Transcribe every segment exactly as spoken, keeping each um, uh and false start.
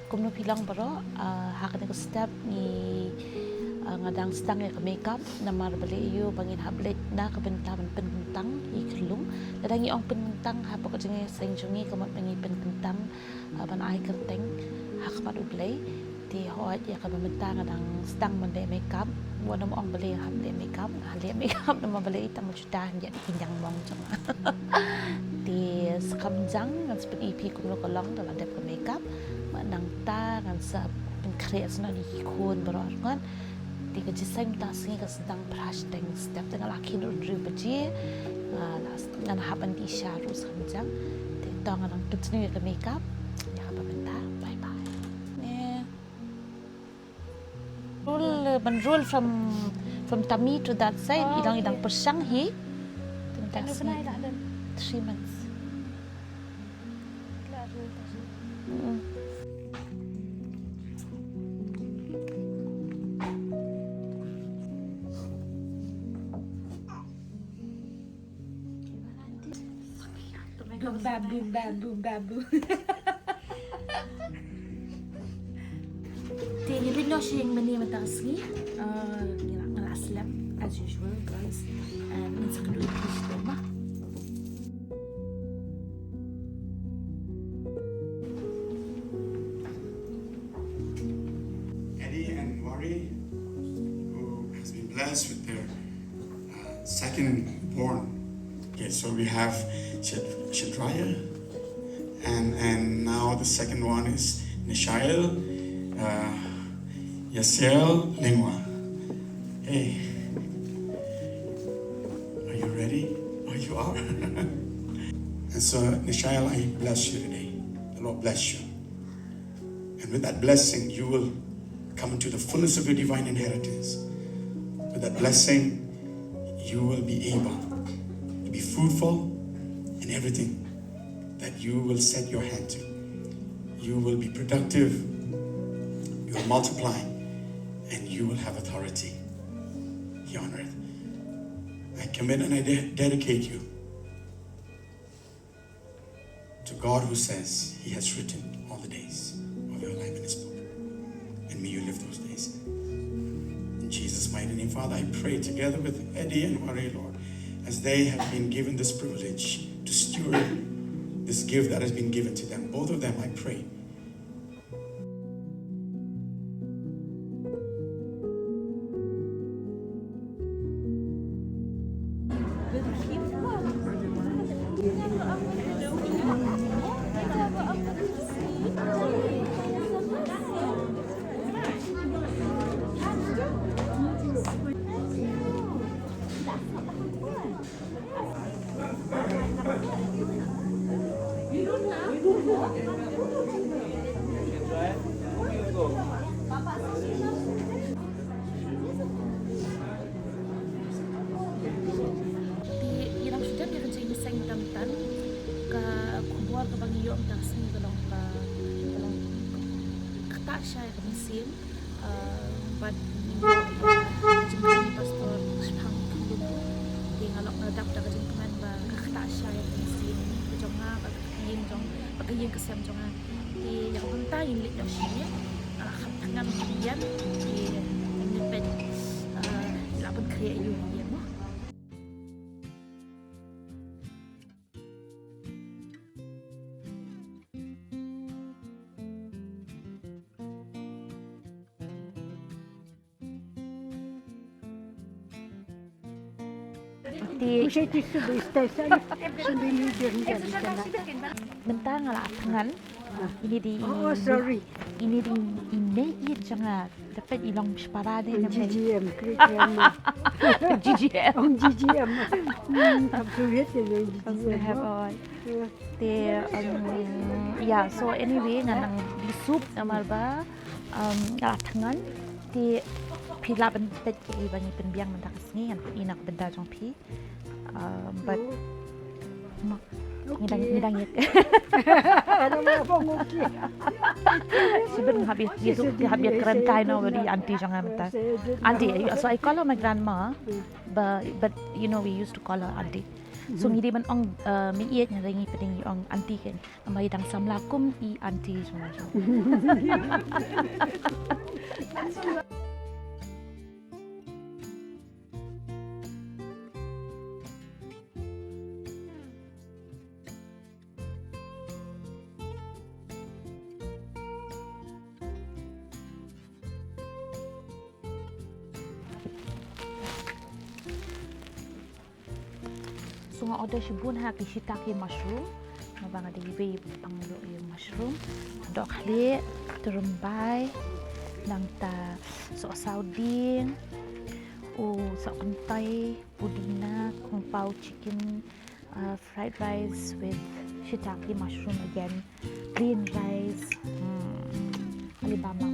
Kumno phi long baroh, ah, ha kane ka step ngi, ah, nga dang sdang ïa ka makeup namar balei ïoh ba ngin hap leit na ka bynta ban pynkyntang ïa i khyllung. Lada ngi ong pynkyntang hapoh ka jingïaseng jong ngi ka mut ba ngi pynkyntang, ah, ban ai kyrteng ha khmat U Blei. Te hooid ïa kaba mynta nga dang sdang ban leh makeup. Wat nym ong balei nga hap leh makeup, nga leh makeup namar balei tang Ïa ki ñiang mong jong nga. Te skam jang ngan sa pyni ïa phi kumno ka long da la dep ka makeup. Bad nangta ngan sa pynkhreh shuh ïa ki khun baroh arngut. Te ka jingïaseng mynta ka sngi ka sdang phra shiteng step, te nga la khie hynriew baje. Nga la, ngan hap ban dih sha ruh skam jang. Te to ngan nang continue ïa ka makeup. Ïa kaba mynta. Bye bye. Ne. Roll, uh, ban roll from, from tummy to that side. Oh, i dang, i dang okay. Pyrshang hi. Three months. Mm. Boom, bam, boom, bam, boom, bam, boom. Te ngi leit noh sha ïing mane mynta ka sngi. Ah, ngi la, ngi la slem as usual, guys. And ngin sa kynduh ïa phi shiteng ma. Eddie and Wari, who has been blessed with their uh, second born. Okay, so we have Shad- Shadraya, and, and now the second one is Nishael, uh, Yasiel Lingwa. Hey, are you ready? Oh, you are. And so, Nishael, I bless you today. The Lord bless you. And with that blessing, you will come into the fullness of your divine inheritance. With that blessing, you will be able to be fruitful in everything that you will set your hand to. You will be productive, you will multiply, and you will have authority here on earth. I commit and I de- dedicate you to God who says he has written all the days of your life in his book. And may you live those days. In Jesus' mighty name, Father, I pray together with Eddie and Wari, Lord, as they have been given this privilege to steward this gift that has been given to them. Both of them, I pray, Te ngi dang shu dep ïa ka jingïaseng mynta mynta. Ka khubor kaba ngi ïoh mynta ka sngi ka long ba, ka long ka ktah shai ka mynsiem. Ah, bad ngi ïoh ïa ka jingkmen pastor shaphang ka jingkmen. Te nga long, nga dap da ka jingkmen ba ka ktah shai ka mynsiem ka jong nga bad ka ïing jong, bad ka ïing ka sem jong nga. Te ïa ka bynta ngin leit noh sha ïing, nga la kham thngan biang, te ngin peit, ah, la pynkhreh ïa u ïing mo. Te mynta nga la thngan. Ini dei, oh, sorry, ini dei i mei ïeit jong nga. Te peit i long shipara de. G G M, G G M. G G M. Hmm, kham sngewbha ïa G G M. Kham sngewbha, oh. Te, um, yeah, so anyway, ngan nang dih soup namar ba, um, nga la thngan. Te phi lah ban peit kaei ba ngi pynbiang mynta ka sngi, ngan pyni na ka bynta jong phi. Um, but ngi dang, ngi dang ïa. Shibit nga hap ïa, ïa kren kai noh bad i aunty jong nga mynta. Aunty, so I call her my grandma, but, but you know, we used to call her aunty. So ngi dei ban ong, eh, mynta ngi dei ngi pdeng ngi ong aunty kein. Namar i dang samla kum i aunty jong nga. So nga order shibun ha ki shiitake mushroom. Nga ba nga dei iwei i pang ïa u mushroom. Dohkhleh, tyrymbai, nangta soh sawdong, u soh kynthei, pudina, kung pao chicken, uh, fried rice with shiitake mushroom again. Plain rice. Hmm. Ka la bam bha.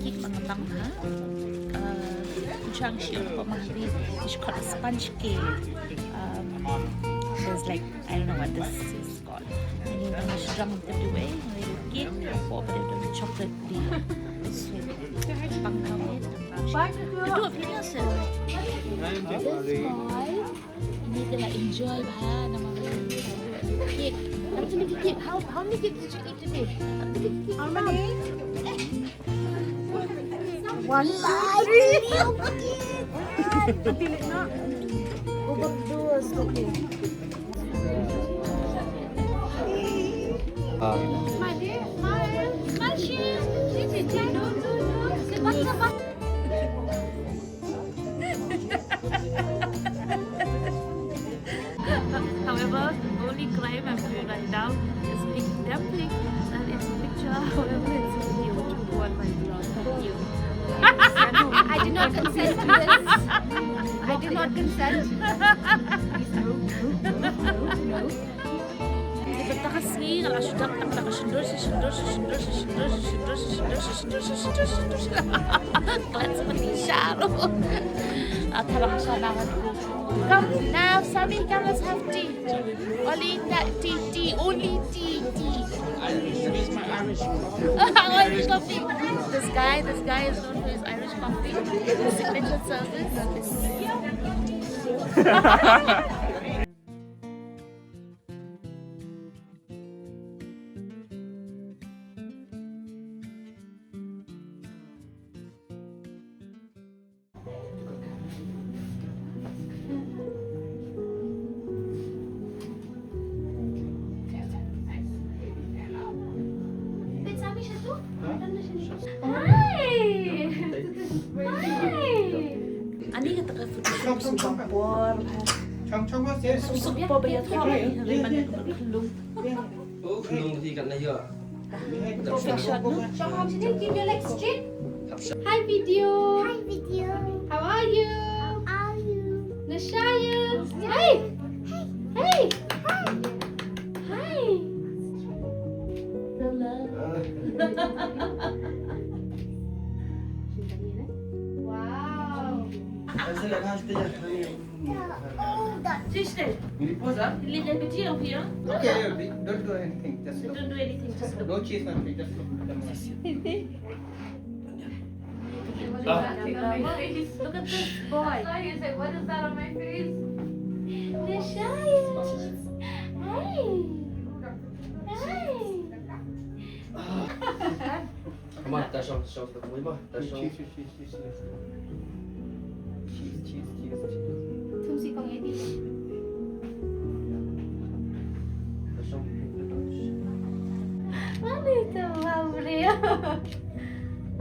Cake ba nga pang ha. Uh, chang shi ko ma di, is called a sponge cake. Um, there's like, I don't know what this is called. Ini dah mesti dah mesti dua, ini cake, apa apa dia tu chocolate dia. So, pang kau ni. Itu apa dia sih? Ini kita enjoy bah nama cake. How many cake? How, how many cake did you eat today? How many? One, two, three. Overdose. Okay. Smile, smile. Smile, she. She, she, she. No, no, no. Say, what's up? However, the only crime I'm doing right now is making them think that it's a picture. However, it's a video to go on my blog. Thank you. I did not consent to this. I did not consent. Klet seperti shallow. Klet seperti shallow. Ah, tolong sana. Come now, Sammy, come, let's have tea. Only that tea, tea, only tea, tea. Irish coffee. This guy, this guy is known for his Irish coffee. His signature service. Hi. Hi. Ani kata ka photo shoot suk por. Suk por ba ïa thok. Khunlung hi kat na ïoh. Perfection, no? Keep your legs straight. Hi, video. Hi, video. How are you? How are you? Nashaya. Hey. Hey. Hi. Hi. Wow. Sister, you leave the video here. Okay, don't do anything. Just look. Don't do anything. Just look. No cheese, nothing. Just look. Look at this boy. That's why he's like, "What is that on my face?" Nashaya. Hey. Hey. Come on, ta shong, ta shong, ta shong. Cheese, cheese, cheese, cheese, cheese. Cheese, cheese, cheese, cheese. Thum si kong edi. Ta shong. Ani tu, babre.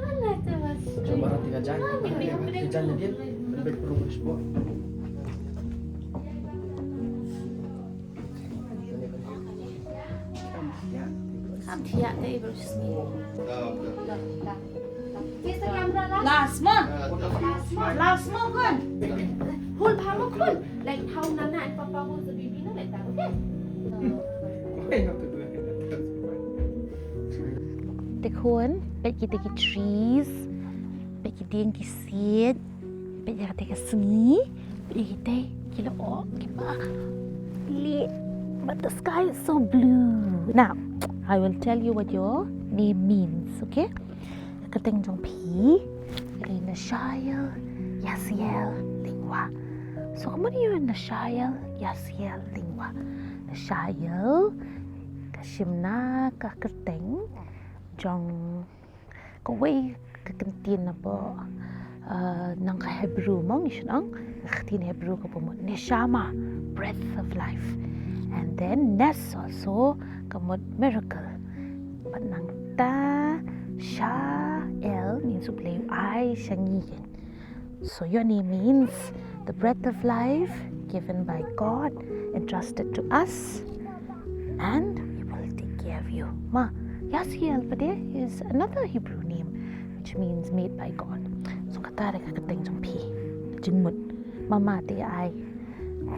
Ani tu, mas. Coba roti kacang. Ani, kacang dia, lembek perung sport. Kam thiah te i brus ni. Last ma. Last ma khun. Hold bha ma khun. Like how Nana and Papa hold the baby, no, like that, okay? Te khun, peit kita ki trees, peit ki dieng ki siej, peit ïa kata ka sngi. Ite ki la oh ki ba li, but the sky is so blue. Now, I will tell you what your name means, okay? Ka kyrteng jong phi, ka dei Nashael Yasiel Lyngwa. So, ka mut ïa u Nashael Yasiel Lyngwa? Nashael ka shim na ka kyrteng jong kawei ka ktien na ba, uh, nang ka Hebrew mo ngi shu ong, ka ktien Hebrew ka ba mut neshama, breath of life. And then nes also ka mut miracle. Bad nangta Shael means u Blei u ai sha ngi. So your name means the breath of life given by God, entrusted to us, and we will take care of you. Ma, Yasiel pat is another Hebrew name, which means made by God. So kata re ka kyrteng jong phi, jingmut. Mama te ai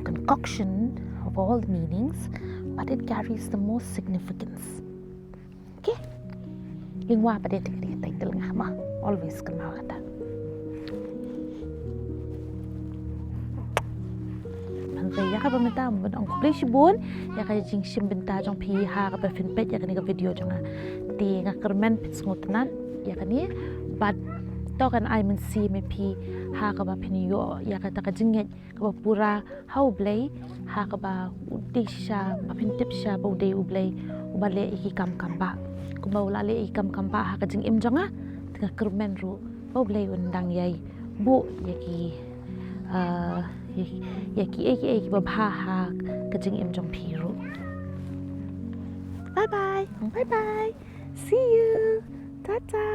concoction of all the meanings, but it carries the most significance. Okay? Lyngwa pat te ka title nga ma. Always kynmaw kata. Hynrei ïa kaba mynta, ong khublei shibun ïa ka jingshim bynta jong phi ha kaba phin peit ïa kane ka video jong nga. Te nga kyrmen phin sngewtynnat ïa kane, bad to kan ai mynsiem ïa phi ha kaba phin ïoh ïa kata ka jingngeit kaba pura ha u Blei, ha kaba u dei shisha, ba phin tip shisha ba u dei u Blei uba leh ïa ki kam kam ba. Kumba u la leh ïa ki kam kam ba ha ka jingim jong nga, te nga kyrmen ruh ba u Blei un dang ïai buh ïa ki, ah, ïa ki, ïa ki, ïa ki, ïa ki babha ha ka jingim jong phi ruh. Bye bye. Bye bye. See you. Ta ta.